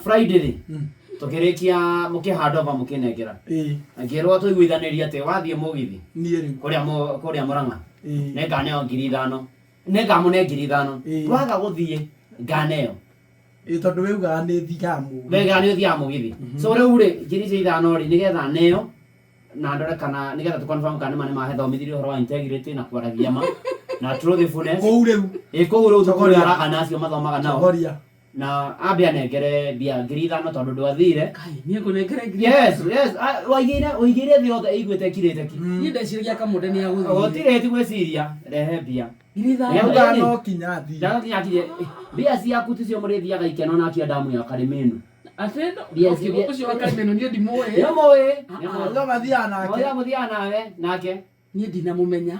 Friday rĩ, tũkĩrĩkia mũkĩ hand over mũkĩnengera. Ngĩrwo tũiguithanĩrie atĩ wathiĩ mũgithi Niĩ rĩu. kũrĩa kũrĩa Mũrang'a, nĩnganeo 5,000, nĩngamũne 5,000. Waga gũthiĩ nganeo. Ĩĩ, tondũ we ugaga nĩ thiaga mũgithi. Wega nĩ ũthiaga mũgithi. So rĩu rĩ, 5,000 rĩ, nĩgetha neo na ndore kana nĩgetha tũ confirm kana nĩma nĩmahethomithirie ũhoro wa integrity na kwaragia ma na truthfulness. Kũu rĩu. Ĩ, kũu rĩu thukuru Chogoria. aragana acio mathomaga nao. Chogoria. Na ambe anengere mbia 5,000 tondũ ndwathire. Kai, niĩ ngũnengere ngiri. Yes, ah, waigĩire ũigĩire thĩ yothe ĩiguĩte ĩkirĩte ki. Niĩ ndeciragia kamũnde nĩ agũthiĩ. Gũtirĩ ti gwĩciria, rehe mbia. 5,000. Nĩ Ugaga Ĩni. no kinya athiĩ. Ndaga kinya mbia ciaku ticio mũrĩthiaga ikeno na akia damu ya karimenu. Atĩ no- Mbia okay, ũcio wa karimeno niĩ ndimũĩ. Nĩ mũĩ. Nĩ mũĩ. Uga mathiaga nake. Mũthia mũthiaga nawe nake. Niĩ ndinamũmenya.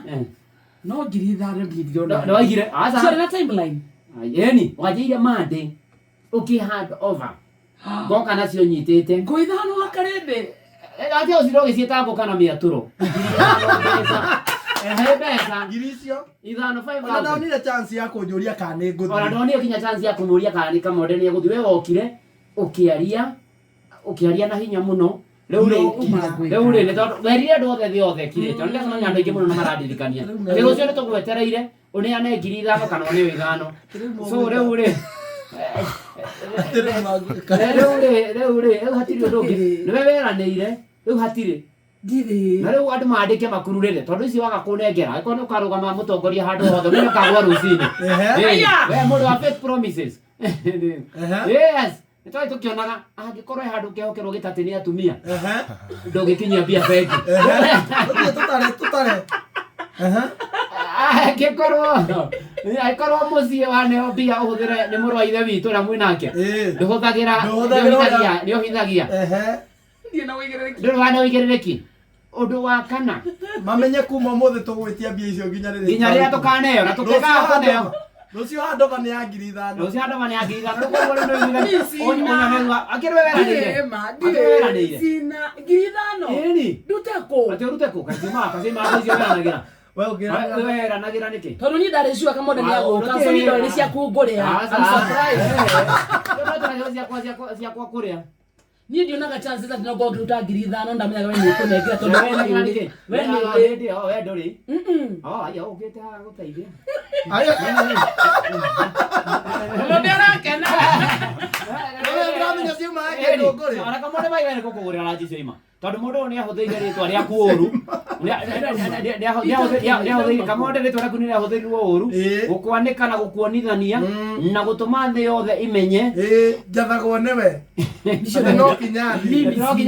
No 5,000 niĩ ndirona. Ndoigire aca. Sorry, na timeline. Ĩni, wanjĩire Monday ũkĩ hand over. Ngoka nacio nyitĩte. Ngũ ithano wa karĩndĩ. Ate ũcire ũgĩciĩta ngũ kana mĩatũro. 5,000 mbeca. Ehe mbeca. Ngiri icio. Ithano Ona 5,000. ndonire chance ya kũnjũria kana nĩ Ona ngũthiĩ. ndonire kinya chance ya kũmũria kana nĩ kamode nĩ egũthiĩ. We wokire ũkĩaria ũkĩaria na hinya mũno. Rĩu rĩ, No kinya. rĩu rĩ, nĩ tondũ werire andũ othe thĩ yothe ĩkirĩte. Ona ndĩracemania na andũ aingĩ mũno na marandirikania. Atĩ rũciũ nĩ tũgwetereire ũneane 5,000 kana ũneo ithano. So rĩu rĩ, Rĩu magwĩka. rĩu rĩ, rĩu rĩ, rĩu hatirĩ ũndũ ũngĩ. Nĩwe weranĩire, rĩu hatirĩ. Ndirĩ. Na rĩu andũ mandĩke makururĩre tondũ icio waga kũnengera angĩkorwo nĩ ũkarũgama mũtongoria handũ hothe nĩ ũkagwa rũcinĩ. Ehe. Ĩĩ, we mũndũ wa fake promises. Ehe. Yes, nĩ twarĩ tũkĩonaga angĩkorwo he handũ ũkehokerwo gĩtatĩ nĩ atumia Ehe. ndũngĩkinyia mbia bengi. Ehe. Tũthiĩ tũtare tũtare. Ehe. Angĩkorwo mũciĩ waneo mbia ũhũthĩre nĩ mũrũ wa ithe witũ ũrĩa mwĩ nake, Ndũhũthagĩra ndũhũthagĩra, ũrĩa- nĩũhithagia. Ehe. Ndirĩ na ũigĩrĩrĩki. Ndũrĩ wana ũigĩrĩrĩki. Ũndũ wa kana, Mamenye kuma ũmũthĩ tũgwĩtia mbia icio nginya rĩrĩa nginya rĩrĩa tũkaneo na Rũciũ tũkĩkaga kũneo. handover. Rũciũ handover nĩ ya 5,000. Rũciũ handũ nĩ ya 5,000. Rĩu koguo rĩu nĩ Niĩ sina. akĩrĩ we weranĩire. Ndirĩ ma, Akĩrĩ ndirĩ. weranĩire. Sina. 5,000. Ĩni. Ndute kũ? Atĩ ũrute kũ? Kaciuma, kaciuma icio weranagĩra. We ũngĩra- We weranagĩra nĩkĩ? Tondũ niĩ ndarĩ sure kamũnde nĩ agũka. So niĩ ndarĩ ciaku ngũrĩa. Aca. I'm surprised. Rĩu no ciakwa kũrĩa. Niĩ ndionaga chances atĩ no ngorwo ngĩruta 5,000 ndamenyaga we nĩ ũkũnengera tondũ we nĩ ũrĩ. We nĩ ũrĩ. Hĩndĩ ĩyo we ndũrĩ. Oh, aya ũkĩte haha gũteithia. Aya. Mũndũ arakena. Wewe ndĩramenya ciuma ya kĩndũ ngũrĩ. Ona kamũndũ mai we nĩ gũkũgũrĩra ranji cioima. Tondũ mũndũ ũyũ nĩ ahũthĩire rĩtwa rĩaku ũru. Nĩ ahũthĩire kamũndũ rĩtwa rĩaku nĩ rĩahũthĩrirwo ũru. Gũkwanĩka na gũkuonithania na gũtũma thĩ yothe imenye. Ĩĩ, njathagwo nĩwe. Atĩ no kinya thiĩ.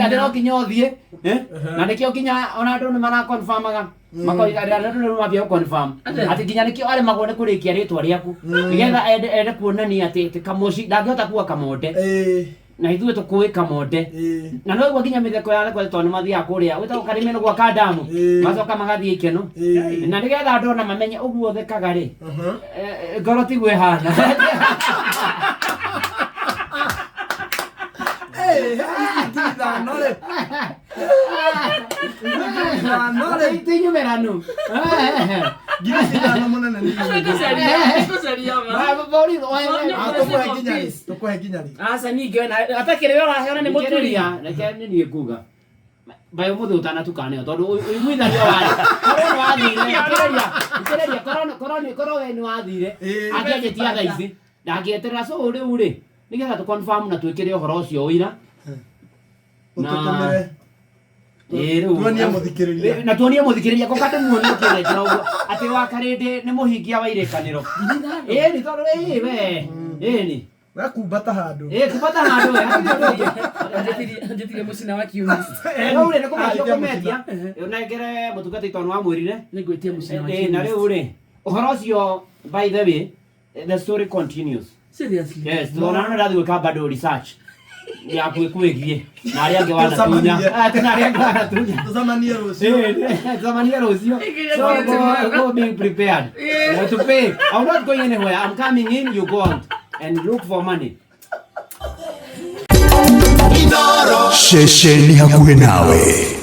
Ndĩro kinya ũthiĩ. Eh? Na nĩkĩo kinya ona andũ nĩ maraconfirmaga. Makoiga andũ nĩ mambia gũconfirm. Atĩ nginya nĩkĩo aremagwo nĩ kũrĩkia rĩtwa rĩaku. Nĩgetha ende kuonania atĩ Kamoci ndangĩhota kuga Kamonde. Na ithuĩ tũkũĩ Kamonde. Na no igua nginya mĩtheko ya rekodi tondũ nĩ mathiaga kũrĩa gwĩtagwo Karimeno gwa Kandamu. Macoka magathiĩ ikeno. Na nĩgetha andũ ona mamenye ũguo ũthekaga rĩ, ngoro tiguo ĩhana. Ĩĩ, ici 5,000 rĩ. Ici 5,000 rĩ. Ti nyumĩranu. 5,000 mũnene nĩ nyingĩ. Ngũcaria ma. Ah, tũkũhe nginya rĩ? Tũkũhe nginya rĩ? Aca ningĩ we na atakĩrĩ we ũraheana nĩ mũturi. Reke nĩ niĩ nguga bai ũmũthĩ ũtanatukane tondũ ũiguithanio warĩ korwo nĩ wathire thikĩrĩria thikĩrĩria korwo we nĩ wathire angĩanjĩtia thaa ici ndangĩeterera. So rĩu rĩ, nĩgetha tũ confirm na twĩkĩre ũhoro ũcio ũira. Ũtũtũmĩre. Ĩĩ, rĩu. Tuonie mũthikĩrĩria. Na tuonie mũthikĩrĩria ko kandĩmuonie ũkĩrengera ũguo atĩ wa karĩndĩ nĩ mũhingia wa irĩkanĩro. Ĩĩ nĩ tondũ ĩĩ we ĩĩ nĩ We kumbata handũ. Ĩĩ kumbata handũ we hatirĩ ũndũ ũngĩ. Njĩtirie mũcina wa kiumia. Rĩu rĩ nĩ kũmetia Ah, ũkũmetia ũnengere mũtungatĩri tondũ nĩwamwĩrire. Nĩ ngwĩtia mũcina wa Ĩĩ, na kiumia. rĩu rĩ ũhoro ũcio, by the way, the story continues. Seriously. Yes, tondũ ona ndathiĩ gwĩka bado research ya kwĩkwĩgiĩ na arĩa angĩ wanatunya. Tũcemanie. Ah, na arĩa angĩ wanatunya. Tũcemanie rũciũ. Tũcemanie rũciũ. So go be prepared. To pay. I'm not going anywhere. I'm coming in, you go out and look for money. Ceceni hakuhĩ nawe.